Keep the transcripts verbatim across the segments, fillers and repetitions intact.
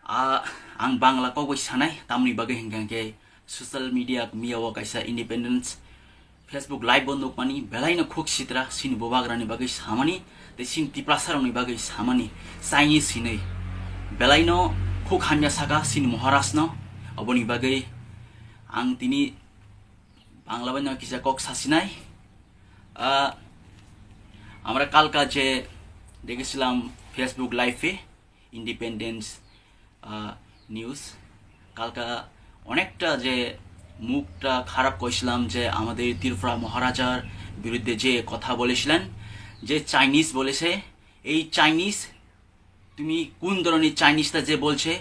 A, ang Bangla kok bai sanai, tamni bagwi hingkha hingkhe social media miya o kaisa independence Facebook live bo nukmani, belaino khuk sitra, sini bubagrani bagwi samani, tei sini Tiprasarokni bagwi samani, Chinese hinwi. Belaino khuk hamya saka sini Maharajno, oboni bagwi ang tini Bangla bai no kisa kok sasinai. Ah, আমরা কালকা যে দেখেছিলাম Facebook লাইভে independence news, কালকা অনেকটা যে মুখটা খারাপ করেছিলাম যে আমাদের ত্রিপুরা মহারাজার বিরুদ্ধে যে কথা বলেছিলেন, যে চাইনিজ বলেছে, এই চাইনিজ, তুমি কোন ধরনের চাইনিজটা যে বলছে,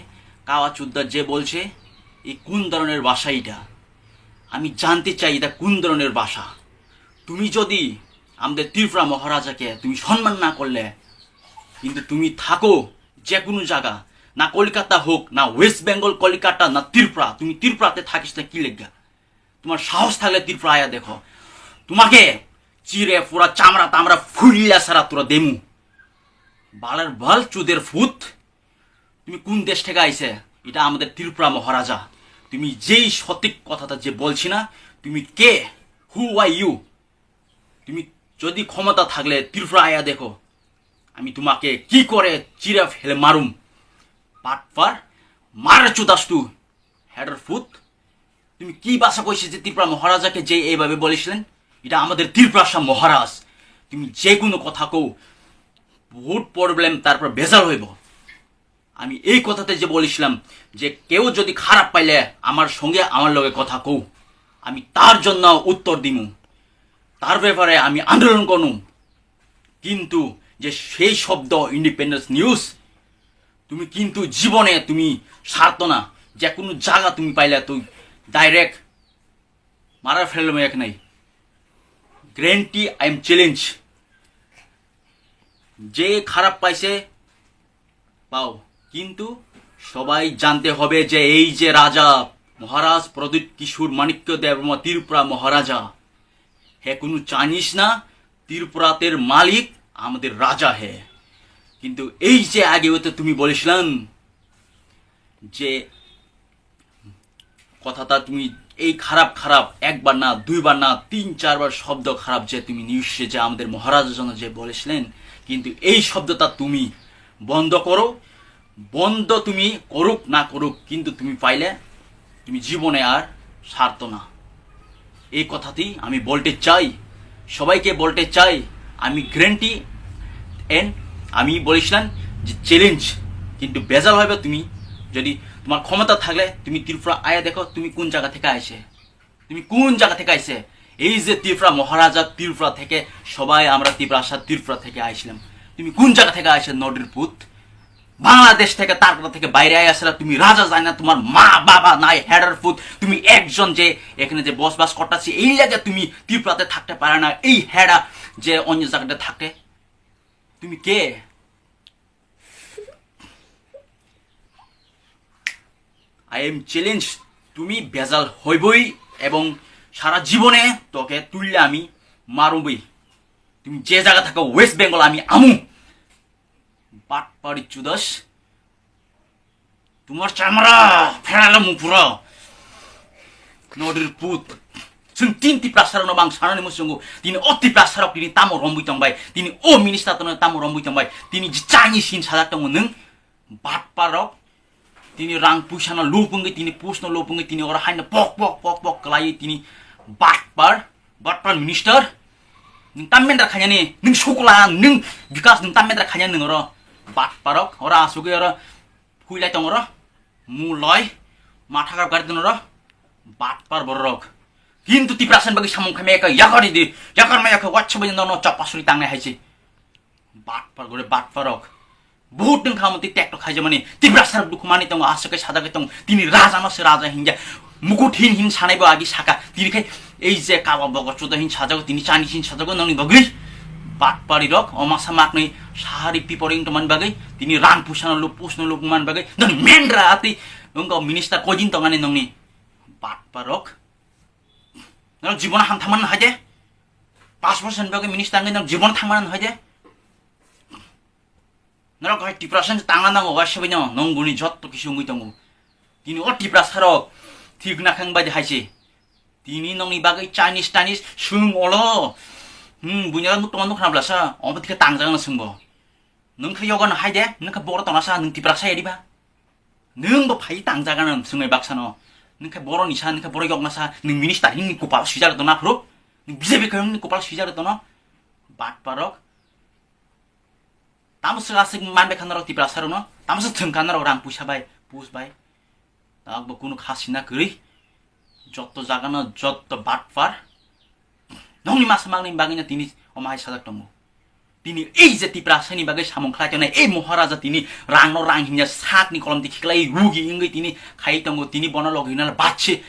কাওয়া চুদ্দা যে বলছে, এই কোন ধরনের ভাষা এটা? আমি জানতে চাই এটা কোন ধরনের ভাষা। তুমি যদি আমাদের ত্রিপুরা মহারাজাকে তুমি সম্মান না করলে, কিন্তু তুমি থাকো যে কোনো জায়গা, না কলকাতা হোক, না ওয়েস্ট বেঙ্গল, কলকাতা, না ত্রিপুরা, তুমি ত্রিপুরাতে থাকিস না কি লেগা? তোমার সাহস থাকলে ত্রিপুরা আয়া দেখো, তোমাকে চিরে পুরা চামড়া টামড়া ফুলিয়া সারা তোরা দেমু। বালের বাল চুদের ফুত, তুমি কোন দেশ থেকে আইছে? এটা আমাদের ত্রিপুরা মহারাজা। তুমি যেই সঠিক কথাটা যে বলছি না, তুমি কে? Who are you? তুমি যদি ক্ষমতা থাকলে ত্রিপুরা আয়া দেখো, আমি তোমাকে কি করে চিরা ফেলে মারুম। বাটপার, মার চুদাস তুই, হেডার ফুত। তুমি কি ভাষা কইছে যে ত্রিপুরা মহারাজাকে যে এইভাবে বলেছিলেন? এটা আমাদের ত্রিপুরাসা মহারাজ। তুমি যে কোনো কথা কও, বহুত প্রবলেম, তারপর ভেজাল হইব। আমি এই কথাতে যে বলেছিলাম যে কেউ যদি খারাপ পাইলে আমার সঙ্গে আমার লগে কথা কও, আমি তার জন্য উত্তর দিমু, তার ব্যাপারে আমি আন্দোলন করমু। কিন্তু যে সেই শব্দ ইন্ডিপেন্ডেন্স নিউজ, তুমি কিন্তু জীবনে তুমি ছাড়তো না। যে কোনো জায়গা তুমি পাইলে তুই ডাইরেক্ট মারা ফেলবে এক নাই। Guarantee, I am challenge. যে খারাপ পাইছে পাও, কিন্তু সবাই জানতে হবে যে এই যে রাজা মহারাজ প্রদ্যুৎ কিশোর মাণিক্য দেববর্মা ত্রিপুরা মহারাজা, হে কোনো চাইনিজ না, ত্রিপুরাতের মালিক আমাদের রাজা হে। কিন্তু এই যে আগে হয়তো তুমি বলেছিলাম যে কথাটা তুমি এই খারাপ খারাপ একবার না, দুইবার না, তিন চারবার শব্দ খারাপ যে তুমি নিউজে যে আমাদের মহারাজার জন্য যে বলেছিলেন, কিন্তু এই শব্দটা তুমি বন্ধ করো। বন্ধ তুমি করুক না করুক, কিন্তু তুমি পাইলে তুমি জীবনে আর ছাড়তো না। এই কথাটি আমি বলতে চাই, সবাইকে বলতে চাই। আমি গ্যারান্টি এন্ড আমি বলেছিলাম যে চ্যালেঞ্জ, কিন্তু বেজাল হবে তুমি যদি তোমার ক্ষমতা থাকলে তুমি ত্রিপুরা আয়া দেখো তুমি কোন জায়গা থেকে আইছে, তুমি কোন জায়গা থেকে আইছে। এই যে ত্রিপুরা মহারাজা, ত্রিপুরা থেকে সবাই আমরা ত্রিপুরা আসা, ত্রিপুরা থেকে আইছিলাম। তুমি কোন জায়গা থেকে আইছে নদীর পুত? বাংলাদেশ থেকে, তারপর থেকে বাইরে আই আসলে তুমি রাজা যায় না, তোমার মা বাবা নাই, হেডার ফুত। তুমি একজন যে এখানে যে বসবাস করতেছি, এই জায়গায় তুমি ত্রিপুরাতে থাকতে পারে না, এই হেডা যে অন্য জায়গাতে থাকে, তুমি কে? I am challenge. তুমি বেজাল হইবই এবং সারা জীবনে তোকে তুললে আমি মারবই। তুমি যে জায়গা থাকো, ওয়েস্ট বেঙ্গল, আমি আমু। বাটপারি চুদাস, তোমার চামড়া ফেরালো মুপুরা। নদীর পুত। Chwng tin Tiprasarokno bang sanani muchungo. Tini o Tiprasarok tini tamo romwi tongbai. Tini o minister tono tamo romwi tongbai. Tini jani sin sajak tongo nwng. Batparok. Tini rang puisano lupungwi, tini post no lupungwi, tini oro haino pok pok pok pok kwlaiwi tini batpar. Batpar minister. Nwng tam mendra khainani, nwng sukla, nwng bikas nwng tam mendra khainani nwng oro. Batparok. Oro asugwi oro. Huilai tong oro, muloi, matha kar gari don oro, batpar borok. Kintu Tiprasa ni bagwi samung khaimaya kha yakar di, yakar maya kha wacha bai nono chapa suri tangnai hai se. Batpar gore batparok. Bahut nwng khamati tekto khaijamani, Tiprasa rok dukhu mani tongo, aswk khe sajagwi tongo, tini raja no se raja hingya. Mukut hin hin sanai bo agi saka. Tini khai ei je kawa bogo chuda hin sajago, tini chani hin sajago nongni bagwi. Batpari rok, o masa maknwi sahari piporing tongmani bagwi, tini rang puisano lup, pusno lup mani bagwi. Nongni mendra ati, wngkha minister kojin tongani nongni. Batparok. Nang jibon ham thaman haide. Pas bosor ni bagwi minister ngi nang jibon thaman haide. Norok hai Tiprasa se tangna nango, waisa bai no, nong buni jotto kisu wngwi tongo. Tini o Tiprasa rok thik nakhang bai de hai se. Tini nongni bagwi Chinese, Chinese swng olo. Hmm, buini oro nuk tongma nuk khna blasa, omo thikhe tangjak na swngbo. Nung khe yogo no hai de, nung khe boro tona sa, nung Tiprasa ya diba? Nung bo phai tangjak na swngwi baksa no. Nung khe boro ni sa, nung khe boro yok na sa, nung minister hini kopal swijak tona phuru. Nung B J P khe nung kopal swijak tono. Bat parok. Tamo se aswk man bai kha norok Tiprasa rok no, tamo se thwng kha norok rang puisa bai, pus bai. Tak bo kunu kha sina kwrwi. Jotto jaga no jotto batpar. Nongni masa mangni bagwi no tini omo hai sajak tongo. Tini ei je Tiprasa ni bagwi samung khlai tongnai, ei Moharaja tini rang no rang hinya sak ni kolom ti khiklai rugi wngwi tini khai tongo, tini bono logi na batse.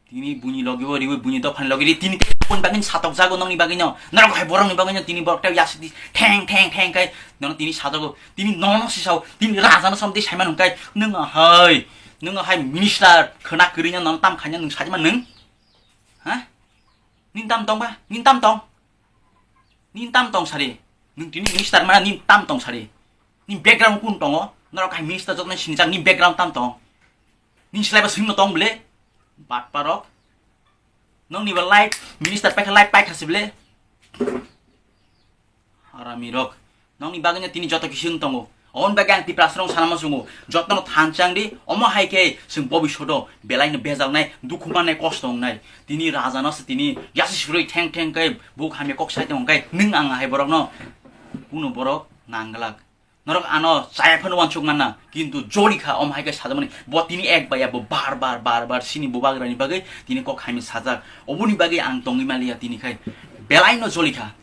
Tini buini logi o riwi buini dophani logi ri tini tei buini bagwi satok jago nongni bagwi no. Norok hai borokni bagwi no tini borok tei yasidi theng theng theng kai nono tini sajago. Tini nono sisao tini raja no somdi saiman hwnkai nung hai nung hai minister khwna kwrwi no nono tam khaina nung sajima nung. Ha? Nin tam tong ba? Nin tam tong? Nin tam tong sari? Nung tini minister mana nin tam tong sari? Ni background kun tongo? Norok hai minister jotno sinijak ni background tam tong? Nin slai ba swing no tong bele? Bat parok. Nong ni ba light minister paikha light paikha si bele? Harami rok. Nongni bagwi no tini joto kisi wng tongo. Oboni bagwi ang Tiprasa rok sana muchungo. Jotono thansa wng di, omo hai khe chwng bobishoto belai no bejal nai, dukhu mannai, kosto wngnai. Tini raja no se tini yasi surui theng theng khe buk hamya kok sai tong khe nwng ang hai borok no. Kuno borok nang glak. Norok ano chaya phano wansuk manna, kintu joli kha omo hai khe sajak mani. Bo tini ek bai ya bo bar bar bar bar sini bubagra ni bagwi tini kok hamya sajak. Oboni bagwi ang tongwi maliya tini khai belai no joli kha.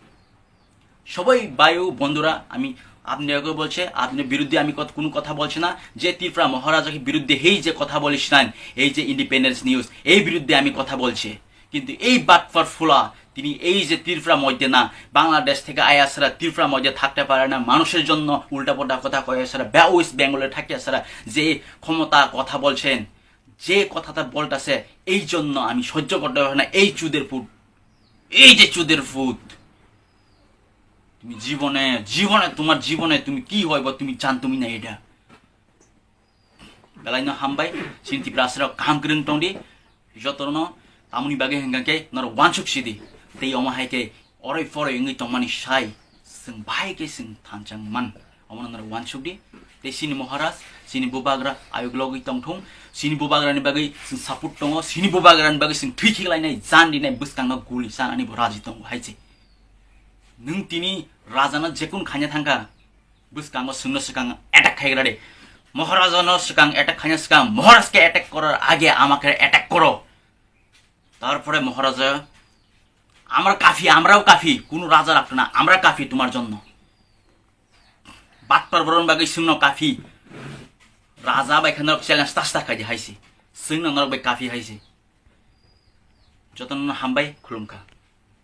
সবাই ভাই ও বন্ধুরা, আমি আপনাদেরকে বলছে, আপনাদের বিরুদ্ধে আমি কত-, কোনো কথা বলছি না। যে ত্রিপুরা মহারাজাকে বিরুদ্ধে এই যে কথা বলিস না, এই যে ইন্ডিপেন্ডেন্স নিউজ, এই বিরুদ্ধে আমি কথা বলছি। কিন্তু এই বাটপার ফুলা, তিনি এই যে ত্রিপুরা মধ্যে না, বাংলাদেশ থেকে আয়া ছাড়া ত্রিপুরা মধ্যে থাকতে পারে না, মানুষের জন্য উল্টাপাল্টা কথা কয়ে ছাড়া, ওয়েস্ট বেঙ্গলে থাকে ছাড়া, যে ক্ষমতা কথা বলছেন, যে কথাটা বলতেছে, এই জন্য আমি সহ্য করতে পারি না। এই চুদের পুত, এই যে চুদের পুত, তুমি জীবনে, জীবনে, তোমার জীবনে তুমি কি হইব, তুমি জান, তুমি না এটা। Belai no hambai, sini Tiprasa rok kaham kwrwng tong di, joto no tamoni bagwi hwnkha khe norok wansuk si di, tei omo hai khe oroi poroi wngwi tongmani sai, chwng bahai khe chwng thansa wng man, omo no norok wansuk di, tei sini Maharaj, sini bubagra ayuk logwi tong thung, sini bubagra ni bagwi chwng support tongo, sini bubagra ni bagwi chwng thwi khiklainai, jan rinai, bwskang no guli chanani bo raji tongo hai se. Nwng tini raja no jekun khaina thangkha, bwskango chwngno swkang attack khaigra de. মহারাজা no swkang attack khaina swkang, মহারাজকে attack করার আগে আমাকে attack করো। তারপরে মহারাজা, আমরা কাফি, আমরাও কাফি, কোনো রাজা রাখতো না, আমরা কাফি তোমার জন্য। বাটপার বরং বাকি chwngno কাফি। Raja bai khe norok challenge tas ta khai di hai se. Chwngno norok bai kafi hai se. Jotono hambai, khulumkha.